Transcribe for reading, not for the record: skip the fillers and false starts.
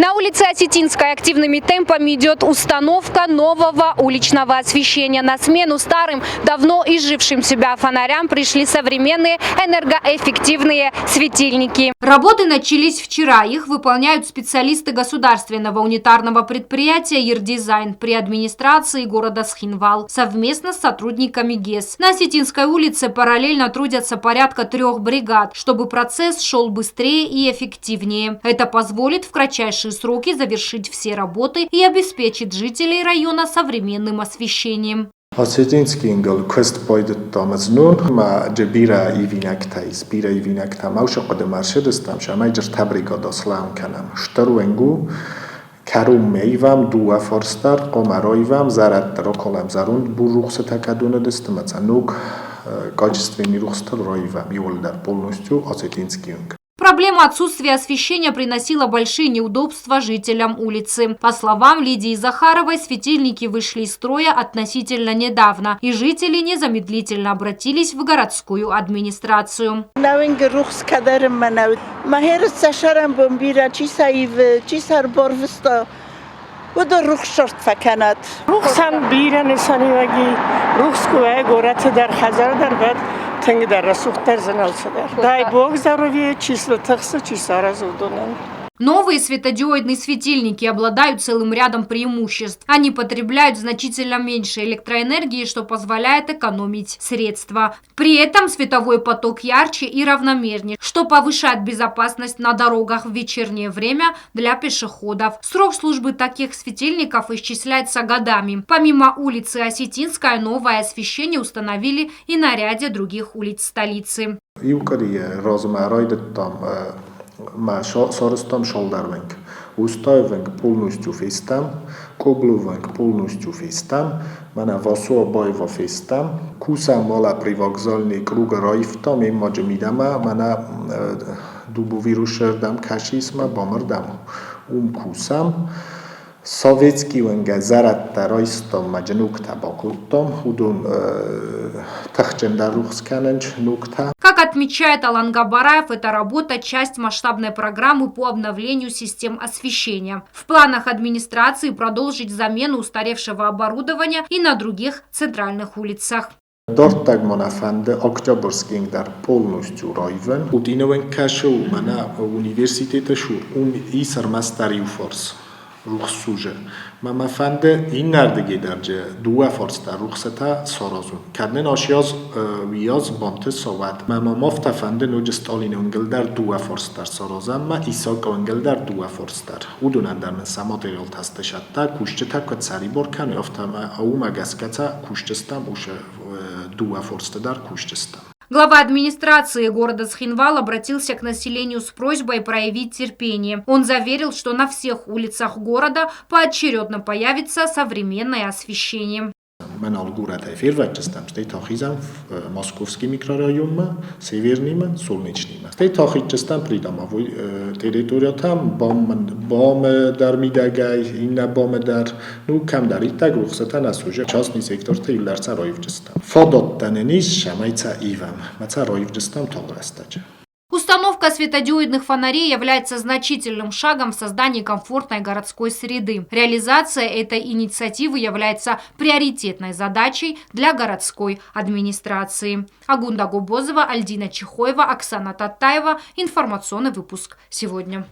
На улице Осетинской активными темпами идет установка нового уличного освещения. На смену старым, давно изжившим себя фонарям пришли современные энергоэффективные светильники. Работы начались вчера. Их выполняют специалисты государственного унитарного предприятия «Ирдизайн» при администрации города Цхинвал совместно с сотрудниками ГЕС. На Осетинской улице параллельно трудятся порядка трех бригад, чтобы процесс шел быстрее и эффективнее. Это позволит в кратчайшие сроки завершить все работы и обеспечить жителей района современным освещением. Осетинский уынгыл куыст байдыдтам знон, ӕмӕ джы бирӕ ивинӕгтӕ ис, бирӕ ивинӕгтӕ. Ма уыцы хъуыдымӕ ӕрцыдыстӕм, цӕмӕй джы ртӕ бригада слӕуын кӕнӕм. Стыр уынг у, кӕронмӕ ивӕм, дыууӕ фарс дӕр, хъуамӕ раивӕм, зӕрӕдты ракалӕм зӕронд бур рухсытӕ кӕд уыныдысты, ӕмӕ сӕ ног качественный рухсытыл раивӕм иууылдӕр полностью Осетинский уынг. Проблема отсутствия освещения приносила большие неудобства жителям улицы. По словам Лидии Захаровой, светильники вышли из строя относительно недавно, и жители незамедлительно обратились в городскую администрацию. Нӕ уынджы рухс кӕдӕр мӕ мӕ цӕсӕрӕнбон бирӕ чи саивы, чи сӕ ӕрбарвыста, уыдон рухссӕрд фӕкӕнӕд. Рухсӕн бирӕ нысаниуӕг и, рухс куы уай горӕты дӕр, хӕдзары дӕр, уӕд тынгдӕр, рӕсугъддӕр зын алцыдӕр. Дай бог здоровья, чи сыл тыхсы, чи саразы уыдонӕн. Новые светодиодные светильники обладают целым рядом преимуществ. Они потребляют значительно меньше электроэнергии, что позволяет экономить средства. При этом световой поток ярче и равномернее, что повышает безопасность на дорогах в вечернее время для пешеходов. Срок службы таких светильников исчисляется годами. Помимо улицы Осетинская, новое освещение установили и на ряде других улиц столицы. Иу къуырийы размӕ райдыдтам мӕ сарӕзтам цалдӕр уынг. Устаевы уынг полностью фестӕм, Кобловы уынг полностью фестӕм, мӕнӕ Васо Абаева фестӕм. Кусӕм уалӕ Привокзальный круг-ы раивтам, ӕммаджы мидӕмӕ, мӕнӕ Дубовирусы рдӕм кӕсис мӕ бамырдӕм, уым кусӕм. Советский уынгӕй зӕрӕдтӕ райстам мӕ ногтӕ бакодтам, уыдон тыхджындӕр рухс кӕнынц ногтӕ. Как отмечает Алан Габараев, эта работа – часть масштабной программы по обновлению систем освещения. В планах администрации продолжить замену устаревшего оборудования и на других центральных улицах. Дарддӕр ма нӕ фӕнды Октябрьский дӕр полностью раивын. Удины уынг кӕсы, мӕнӕ университеты цур, уым ис ӕрмӕстдӕр иу фарс рухс судзы. Мӕ мӕ фӕнды иннӕрдыгӕй дӕр дыууӕ фарс дӕр рухсытӕ саразын. Кӕд нын асиаз уыйас бантыса, уӕд. Мӕ ма афтӕ фӕнды ноджы Сталины уынгыл дӕр дыууӕ фарс дӕр саразӕм ӕмӕ Исакы уынгыл дӕр дыууӕ фарс дӕр. Уыдонӕн дӕр нын сӕ материалтӕ сты цӕттӕ, кусджытӕ куыд сӕрибар кӕной, афтӕ ӕмӕ уымӕ гӕсгӕ сӕ кусджытӕм уыцы дыууӕ фарсты дӕр кусджытӕм. Глава администрации города Цхинвал обратился к населению с просьбой проявить терпение. Он заверил, что на всех улицах города поочередно появится современное освещение. Мӕн алы горӕтӕй фервӕзтыстӕм, стӕй та хизӕм Московский микрорайонмӕ, Северныймӕ, Солнечныймӕ. Стӕй та хизтыстӕм придомовой территориятӕм, БАМ-ы дӕр мидӕгӕй, иннӕ БАМ-ы дӕр. Ну, кӕмдӕриддӕр рухсытӕ нӕ сузы, частный секторты иуылдӕр сӕ раивджыстӕм. Фадӕттӕ нын ис, цӕмӕй сӕ ивӕм, ӕмӕ сӕ раивджыстӕм тагъд рӕстӕджы. Установка светодиодных фонарей является значительным шагом в создании комфортной городской среды. Реализация этой инициативы является приоритетной задачей для городской администрации. Агунда Губозова, Альдина Чехоева, Оксана Татаева. Информационный выпуск сегодня.